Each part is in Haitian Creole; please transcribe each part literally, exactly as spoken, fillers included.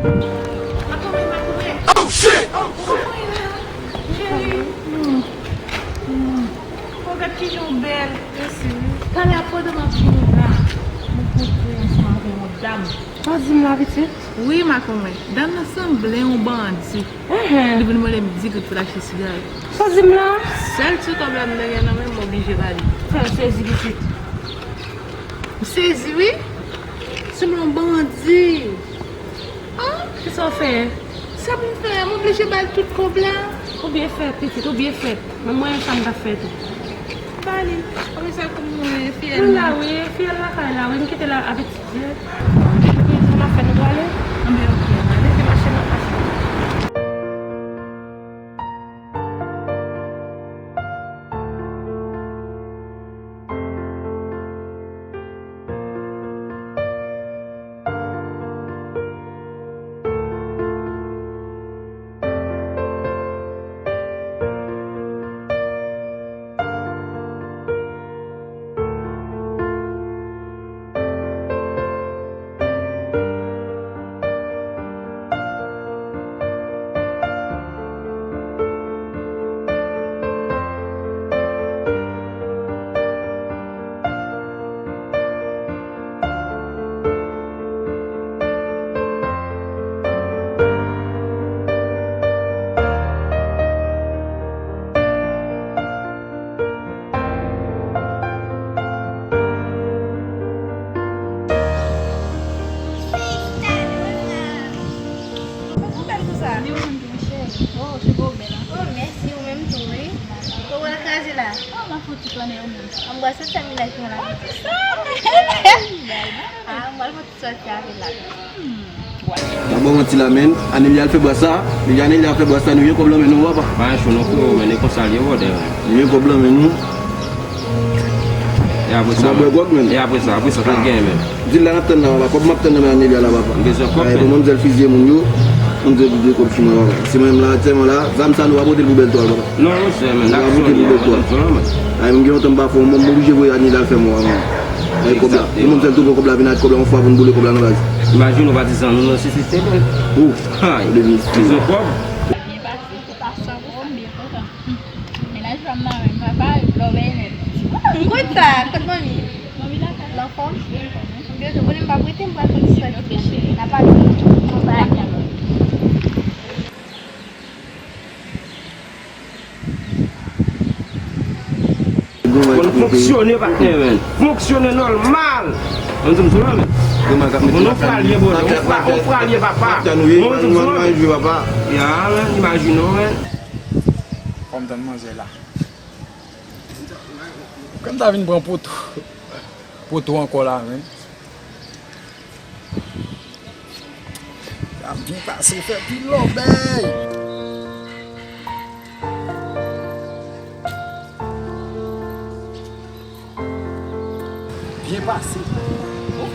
Makomen, makomen. Oh, shit! Cheri. Hmm. Hmm. Oh, gad kijan w bèl. Mèsi, wi. Talè a pandan m ap vini la, mwen kontre ansanm avè yon dam. Sa w di m la, pitit? Wi, makomen. Dam nan sanble yon bandi. Enhen. Li vin mande m di goud pou l achte sigaret. Sa w di m la? Sèl ti kòb la m te gen nan men m, m oblije ba li. Fè m sezi, pitit. M sezi, wi. Sanble yon bandi. Ah, kisa w fè? Sa pou m fè? M oblije ba l tout kòb la. Ou byen fèt, pitit, ou byen fèt. Men mwen, sa m t ap fè tou. Ba li. Apre sa, pou mwen, fiyèl mwen la, wi, fiyèl lakay la, wi, m kite l ap etidye. Epi, sa n ap fè, nou prale? Anben, ok, ann ale. Epi, mache, n ap mache. Ou bèl konsa. Li ou menm tou, cheri. Oh, cheve w bèl anpil. Oh, mèsi, ou menm tou, wi. Kòman w kraze la? Oh, m ap fè yon ti tòne ou menm. Ann pral soti ak mennaj mwen la. Oh, kisa? Ah, m pral fè yon ti sòti avè l la. Hmm. Pa ba w manti la, menn. Anelya al fè bras sa. Depi Anelya al fè bras sa, nou gen kòb lan men nou, papa. Pa yon cho non, frero, menn. E konsa l ye, brother, menn. Nou gen kòb lan men nou. E apre sa, w ap bwè gwòg, menn. E apre sa, apre sa, sa n genyen, menn? Di l la n ap tann la, papa. Kòb m ap tann nan men Anelya la, papa. M bezwen kòb, menn. Ay, bon, manmzèl fiziye moun yo. Manmzèl fiziye kòb sou mwen, papa. Se mwen menm la, aktyèlman la, zam sa nou pa pote l pou bèl twal, papa. Non, monchè, menn, aksyon li ye, menn, aksyon, menn. Ay, m gen lontan m pa fè yon, m oblije voye Anelya al fè mwen, papa. Ay, kòb la. Egzakteman. Pou manmzèl tou pran kòb la, vin ak kòb la, yon fwa pou n boule kòb la nan baz. Imajine w, patizan nou nan sosiyete, menn. Ou. Ay, ou devni fou. Bezwen kòb. Byen pase, se pa san kòb, m byen kontan. Mennaj pa m nan men m, papa, lòbèy nèt. Ah, m konn sa. Kot manmi? Manmi lakay. L anfòm? L anfòm, wi. M byen kontan. Konnen m p ap rete, m pral fè ti sòti. Ok, cheri. N a pale. Bon, bye. Konn fonksyone, patnè, menn. Fonksyone nòmal. Konn di m sou la, menn. Konn ou fralye, brother. Ou fra-, ou fralye, papa. Konn di m sou la, menn. Ya, menn, imajine w, menn. Fò m tann manzè la. Kòm ta vin pran poto. Poto ankò la, menn. Sa byen pase, fè pil lòbèy. Byen pase. Oh,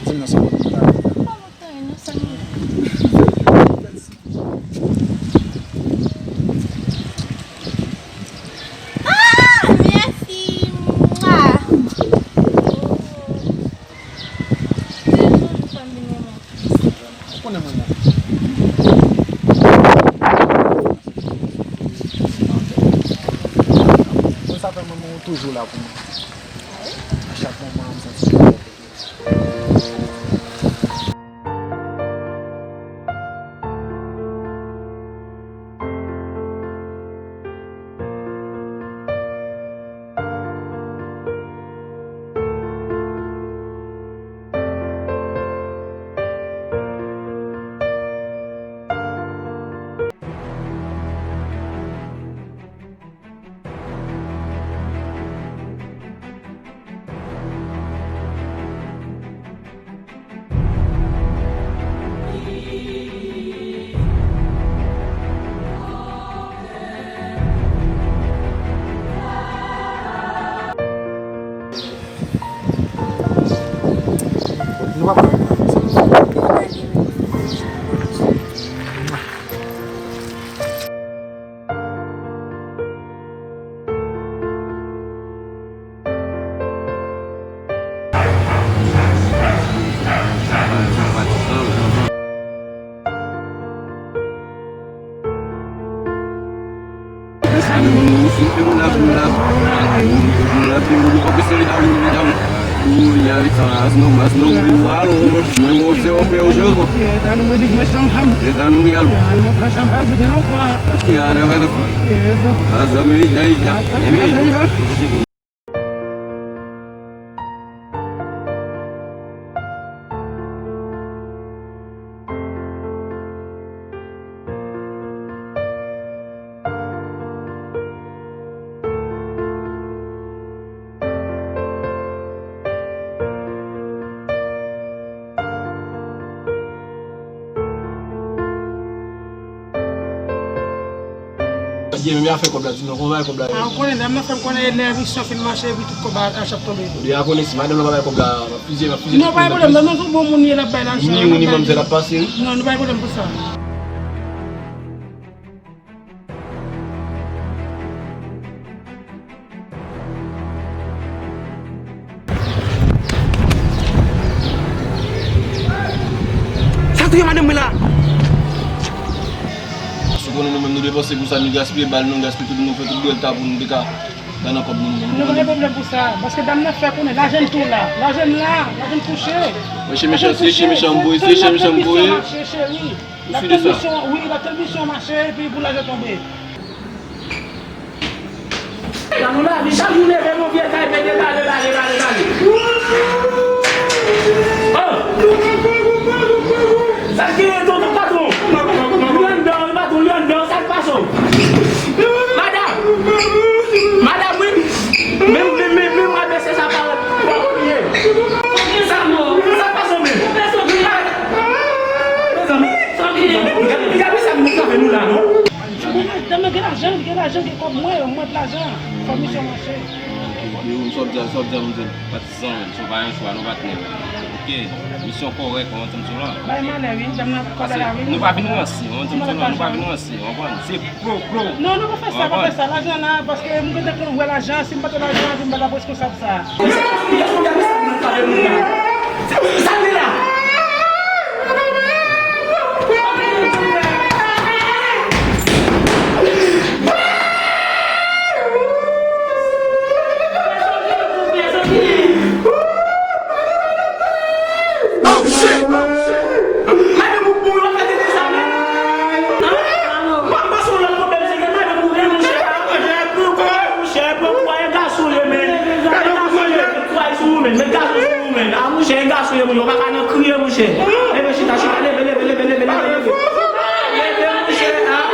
Di m nan sa w konn fè avèk la. Ah, mèsi. Mwa. Ou konnen mwen bon. Mwen sa fè mwen bon, ou toujou la pou mwen. A chak moman, m santi m Byen, men afè kòb la, di non, kòman bagay kòb la ye? A, ou konnen, dam nan fè m konnen lè misyon fin mache, epi tout kòb la ap tonbe. Byen, a konnen si madanm nan pa bay kòb la, m ap fizye, m ap fizye tout moun. Non, pa gen pwoblèm, dam nan se yon bon moun li ye, l ap bay lajan. Minimum, se l ap pase, wi. Non, nou pa gen pwoblèm pou sa. Sa touye madanm mwen la. Si w konnen nou menm nou depanse pou sa, nou gaspiye bal, nou gaspiye tout, nou fè tout dwèlta pou nou te ka nan kòb nou menm. Nou pa gen pwoblèm pou sa, paske dam nan fè konnen lajan n tou la, lajan n la, lajan n kouche. Mwen se mechan, se se mechan m voye, se se mechan m voye. L ap tann misyon, wi, l ap tann misyon mache epi pou lajan tonbe. Nan nou lavi, chak jou leve, mon vye kay, pete, bale, bale, bale, bale. Oh! Sa k genyen, tonton patwon? Li anndan, wi, patwon, li anndan, sa k pase w? Madanm! Madanm, wi! Men, men, men, men, mwen, mesye, sa parèt. Sa k pase w menm? Mezanmi, gade, gade sa moun k ap fè nou la, non? Ou konnen, dam nan gen lajan, li gen lajan, gen kòb mwen, mwen gen lajan. Fò misyon mache. Yo, sa w ap di a, sa w ap di a, manzè? Patizan, menm, se pa yon chwa, non, patnè. Ok, misyon kòrèk, ou antann sou la. Bay malè, wi, dam nan kòb la, wi. Nou pa vin ranse, ou antann sou la, nou pa vin ranse, ou konprann? Se pro, pro. Non, nou pa fè sa, pa fè sa. Lajan la, paske m gentan konn wè lajan, si m pa te lajan, m pa t ap reskonsab sa. Monchè, pran kwa e gason ye, men. Gade yon kout manje. Kwa sou ou, men. Met gason sou ou, men. A, monchè, e gason ye, monchè. Ou pa ka nan kriye, monchè. Leve, chita, chita. Leve, leve, leve, leve, leve, leve. Leve, monchè, a.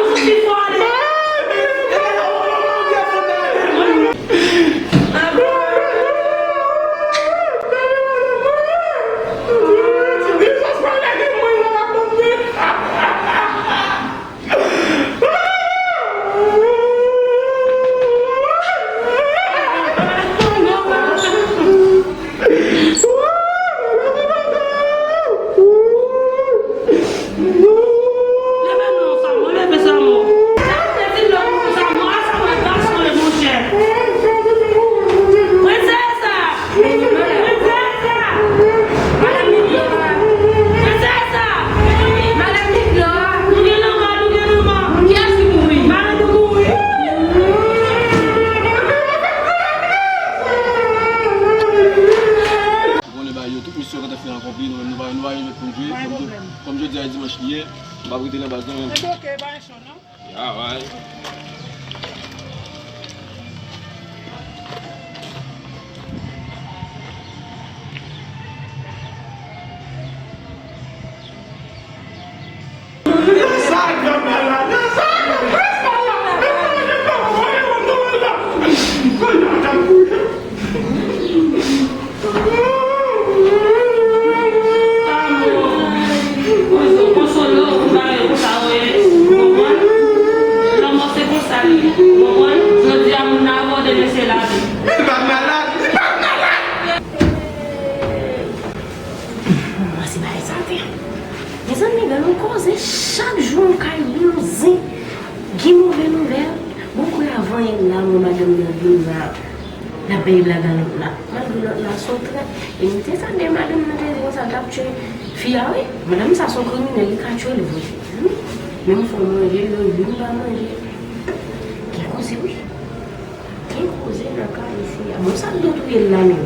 Leve non, Samo, leve, Samo. Sa w te di non pou Samo, a Samo e gason e monchè. Prensès! Prensès! Madanm Niklora! Prensès! Madanm Niklora! Nou gen lanmò, nou gen lanmò! Kiyès ki mouri? Madanm nou mouri! Ou konnen bagay yo, tout misyon gentan fin akonpli, nou menm nou pa, nou pa gen lòt pou n jwe. Kòm jodi a dimanch li ye, nou p ap rete nan baz nou menm. Enben ok, pa gen cho non. Ya, bay. Konsole w, ou pa wè konsa w ye, ou konprann? Lanmò se konsa l ye, ou konprann? Jodi a moun nan abòde mesye lavi. Men li pa t malad, li pa t malad! Mwen se bagay sa te. Mezanmi, gade yon koze, chak jou yon kay yon zen. Gen move nouvèl. Bon, kou avan yè la, mwen madanm nan vin la. L ap bay blag a lòt la. Malgre lòt la se yon trèt. E m te tande madanm nan te di konsa l t ap tchwe fi a, wi. Madanm sa se yon kriminèl, li ka tchwe l vre. Hmm. Menm fò manje, lè youn pa manje. Gen Koze wi. Gen koze nan kay isi a. Bon, sa k do touye l la menm?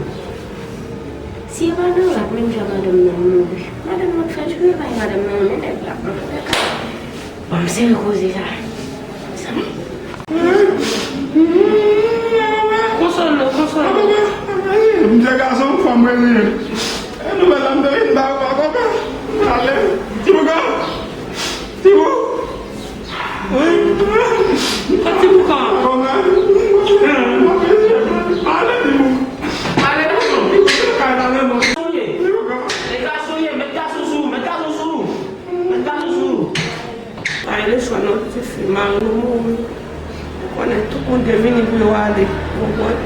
Si e pa nan rap menm jan madanm nan mouri. Madanm nan fè jwe bay madanm nan renmen nèg la. Antouka, ban m sere koze sa. Sa. Konsole, konsole. M se gason, fanm mwen ye. E nouvèl la m te vin ba ou a papa. Ale. Ti boukan. Ti bou. Wi. Kot ti boukan? Kòman? Ale, ti bou. Ale, ti bou. Ti bou, se kay la, men mwen. Ti boukan. Met gason sou ou, met gason sou ou. Met gason sou ou. Pa gen lechwa non, ti fi, mari nou mouri. Ou konnen tout moun te vini pou yo ale. Ou konprann?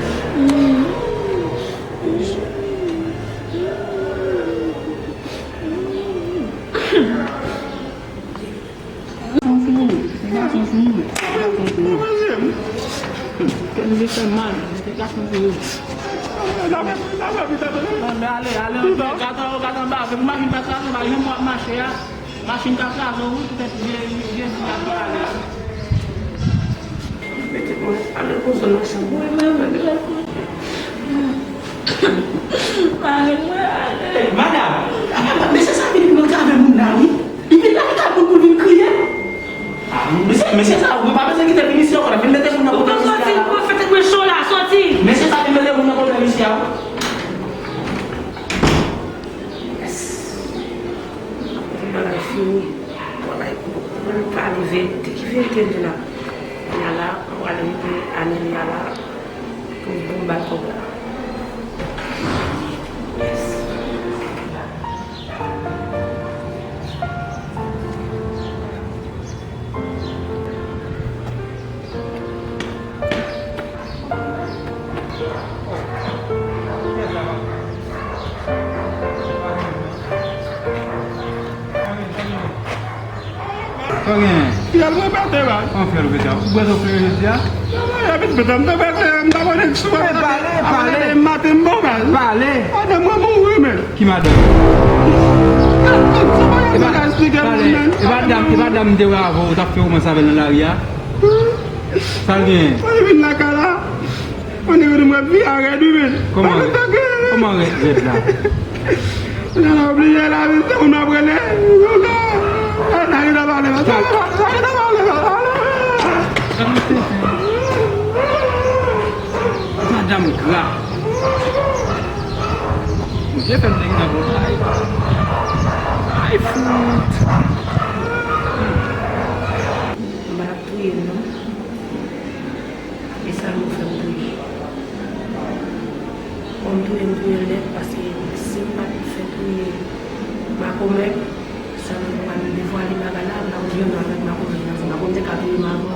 Gason sou ou, gason sou ou, gason sou ou. Kè m vin fè mal, gason sou ou. Non, men ale, ale, gad anba, gad anba, gad anba, gad anba, gad anba, gad anba, Machin ka kraze w wi, poutèt vye, vye, vye fi a ki ale a. Mete mwen ale poze nan chanm mwen, mwen, mwen, mwen. Mare mwen ale. Madanm, mesye sa vin nan kay moun nan wi. Li vin nan kay moun pou vin kriye. Ah, mesye, mesye sa, mwen pa bezwen kite l vin isi ankò, vin mete moun nan pwoblèm isi a la. Ou soti, ou fè tèt mwen cho la, soti. Mesye sa vin mete moun nan pwoblèm isi a. Yes. Apre tout bagay fini, bagay pou mwen pale verite. Ki verite m di la? Kounye a la, mwen pral rete Anelia la pou, pou m ba l kòb la. Yes. Sa w genyen? Fyèl mwen pete, baz. Kòman fyèl ou pete a? Ou bwè sa w fere jodi a? Mwen, epi pete, m te pete, m ta konnen sou. Pale, pale. Maten m bon, baz. Pale. Madanm mwen mouri, men. Ki madanm? Sa pa yon bagay eksplike pou mwen. E pa dam, e pa dam m te wè avè w, ou t ap fè womans avè l nan lari a? Sa l genyen? Mwen vin lakay la. Mwen te vin mwen vi a rèd wi men. Kòman rèd? Kòman rèd, rèd la? Mwen la oblije la vin se moun ap rele. Sa ki ta pale la? Sa ki ta pale la? Madanm gra. Bondye fè m te gen nan bon bagay. Ay fout. M pa t ap touye l non. E sa nou fè m touye. Bon, m touye, m touye l nèt, paske si m pa t fè touye makomè, sa nou pa t devwale bagay la, m ta konn jwenn avèk makomè nan zòn la. Bon, m te ka touye m avan.